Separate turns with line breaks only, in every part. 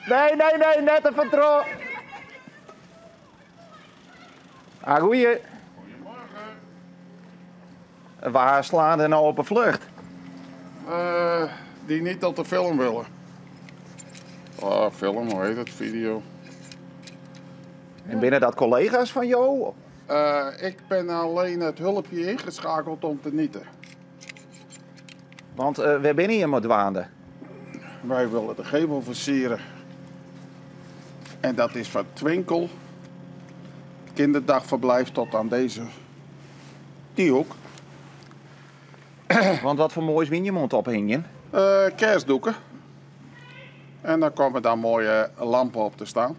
Nee, nee, nee, net te fertrouwen. Ah, goeie.
Goedemorgen.
Wa slaan der no op 'e flucht?
Die niet op de film willen. Oh, film, hoe heet het? Video.
En binne dat kollega's fan jo?
Ik ben alleen het hulpje ingeschakeld om te nieten.
Want wêr binne jim mei dwaande?
Wij willen de gevel versieren. En dat is van Twinkel. Kinderdagverblijf tot aan deze die hoek.
Want wat foar moais wiene jim oan it ophingjen?
Kerstdoeken. En dan komen daar mooie lampen op te staan.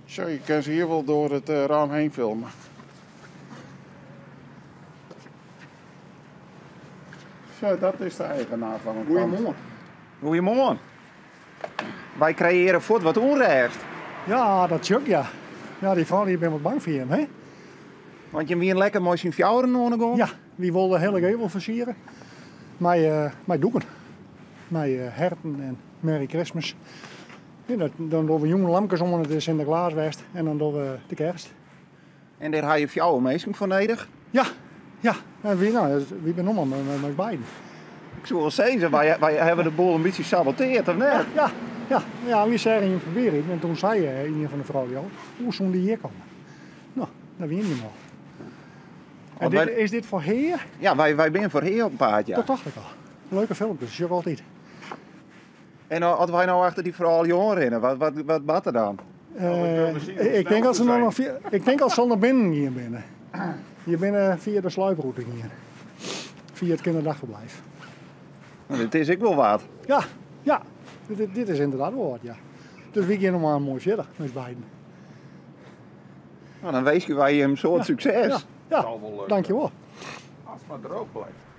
Zo, je kan ze hier wel door het raam heen filmen. Zo, dat is de eigenaar van het pand.
Goeiemoarn. Goeiemoarn. Wy kreëarje fuort wat ûnrêst.
Ja, dat sjoch ik, ja. Ja, dy froulju binne wat bang foar jim, hè?
Want jim wiene lekker mei syn fjouweren oan 'e gong.
Ja, wy wolle de hiele gevel fersiere mei, mei doeken. Mei herten en Merry Christmas. Ja, dat, dan dogge we jûn lamkes oan, it is Sinteklaas west en dan dogge we de kerst.
En dêr ha je fjouwer minsken foar nedich?
Ja, ja. En wy, no, wy binne no mar mei ús beiden.
Ik soe wol sizze, wy, wy hawwe de boel in bytsje saboteard, of net?
Ja, ja. Ja, wy seagen jim foarby riden en toen sei ien fan de froulju al, hoe soene dy hjir komme? No, dêr wiene jim al. En dit, is dit foar Hea?
Ja, wy, wy binne foar Hea op 'en paad, ja.
Dat tocht ik al. Leuke filmpjes, sjoch ik altyd.
En as wy no achter dy froulju oanrinne, wat, wat, wat bart der dan?
Ik tink dat se noch, ik tink dat se al nei binnen gien binne. Je binne fia de sluiproute gien. Fia it kinderdagverblijf.
No, dit is ek wol wat.
Ja, ja. Dit, dit is ynderdaad wol wat, ja. Dus wy gean noch mar moai fierder, mei ús beiden.
No, dan winskje wy jim in soad sukses.
Ja, ja. Dankjewol.
As it mar droech bliuwt.